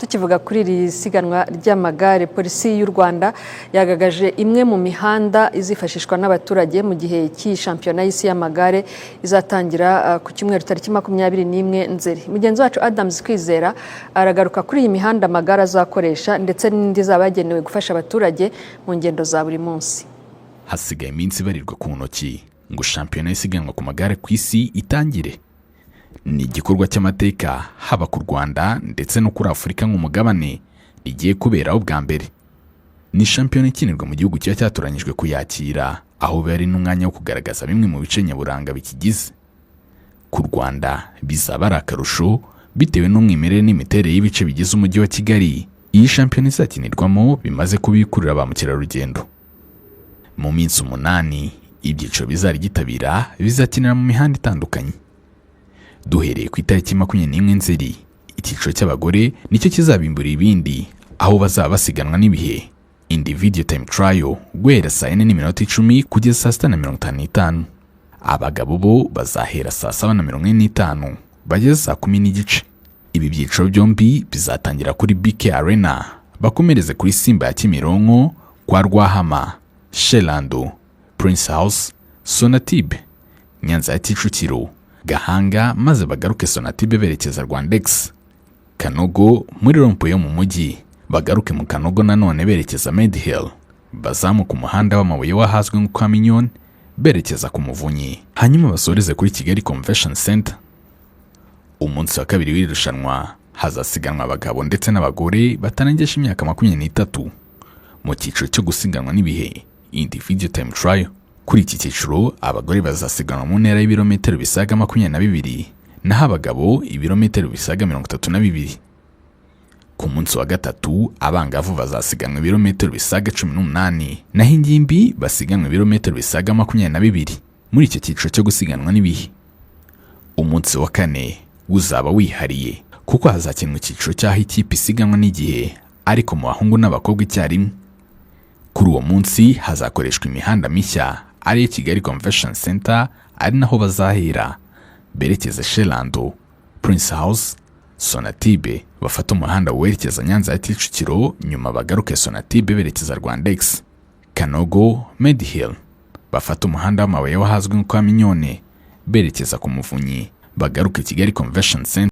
Tukivuga kuri iri siganwa ry'amagare, Polisi y'u Rwanda yagaragaje imwe mu mihanda izifashishwa n'abaturage mu gihe cy'iyi shampiyona y'isi y'amagare izatangira ku cyumweru tariki 21 Nzeri. Mugenzi wacu Adams Kwizera aragaruka kuri iyi mihanda amagare azakoresha ndetse n'indi izaba yagenewe gufasha abaturage mu ngendo za buri munsi. Hasigaye iminsi ibarirwa ku ntoki ngo shampiyona y'isiganwa ku magare ku isi itangire. Ni igikorwa cy'amateka haba ku Rwanda ndetse no kuri Afurika nk'umugabane, rigiye kuberaho bwa mbere. Ni shampiyona ikinirwa mu gihugu kiba cyatoranyijwe kuyakira, aho biba ari n'umwanya wo kugaragaza bimwe mu bice nyaburanga bikigize. Ku Rwanda bizaba ari akarusho bitewe n'umwimerere n'imiterere y'ibice bigize Umujyi wa Kigali iyi shampiyona izakinirwamo bimaze kubikurura ba mukerarugendo. Mu minsi 8, ibyiciro bizaryitabira bizakinira mu mihanda itandukanye. Duhereye ku itariki 21 Nzeri, icyiciro cy'abagore nicyo kizabimbura ibindi, aho bazaba basiganwa n'ibihe, individual time trial, guhera saa 4:10 kugeza saa 6:55. Abagabo bo bazahera saa 7:45 bageze saa 10:30. Ibi byiciro byombi bizatangira kuri BK Arena, bakomereze kuri Simba ya Kimironko, kwa Rwahama, Chez Lando, Prince House, Sonatube, Nyanza ya Kicukiro, Gahanga, maze bagaruke Sonatube berekeza Rwandex, Kanogo, muri rond-point yo mu mujyi, bagaruke mu Kanogo nanone berekeza Mediheal, bazamuka umuhanda w'amabuye w'ahazwi nko kwa Mignone berekeza ku Muvunyi, hanyuma basoreze kuri Kigali Convention Center. Umunsi wa kabiri w'iri rushanwa hazasiganwa abagabo ndetse n'abagore batarengeje imyaka 23 mu cyiciro cyo gusiganwa n'ibihe, individual time trial. Kuri iki cyiciro, abagore bazasiganwa mu ntera y'ibirometero bisaga 22, naho abagabo ibirometero bisaga 32. Ku munsi wa gatatu, abangavu bazasiganwa ibirometero bisaga 18, naho ingimbi basiganwa ibirometero bisaga 22 muri icyo cyiciro cyo gusiganwa n'ibihe. Umunsi wa kane uzaba wihariye kuko hazakinwa icyiciro cy'aho ikipe isiganwa n'igihe, ariko mu bahungu n'abakobwa icyarimwe. Kuri uwo munsi hazakoreshwa imihanda mishya, ariyo Kigali Convention Center, ari naho bazahera berekeza Chez Lando, Prince House, Sonatube, bafata umuhanda werekeza Nyanza ya Kicukiro, nyuma bagaruke Sonatube berekeza Rwandex, Kanogo, Mediheal, bafata umuhanda w'amabuye w'ahazwi nko kwa Mignone berekeza ku Muvunyi, bagaruke Kigali Convention Center.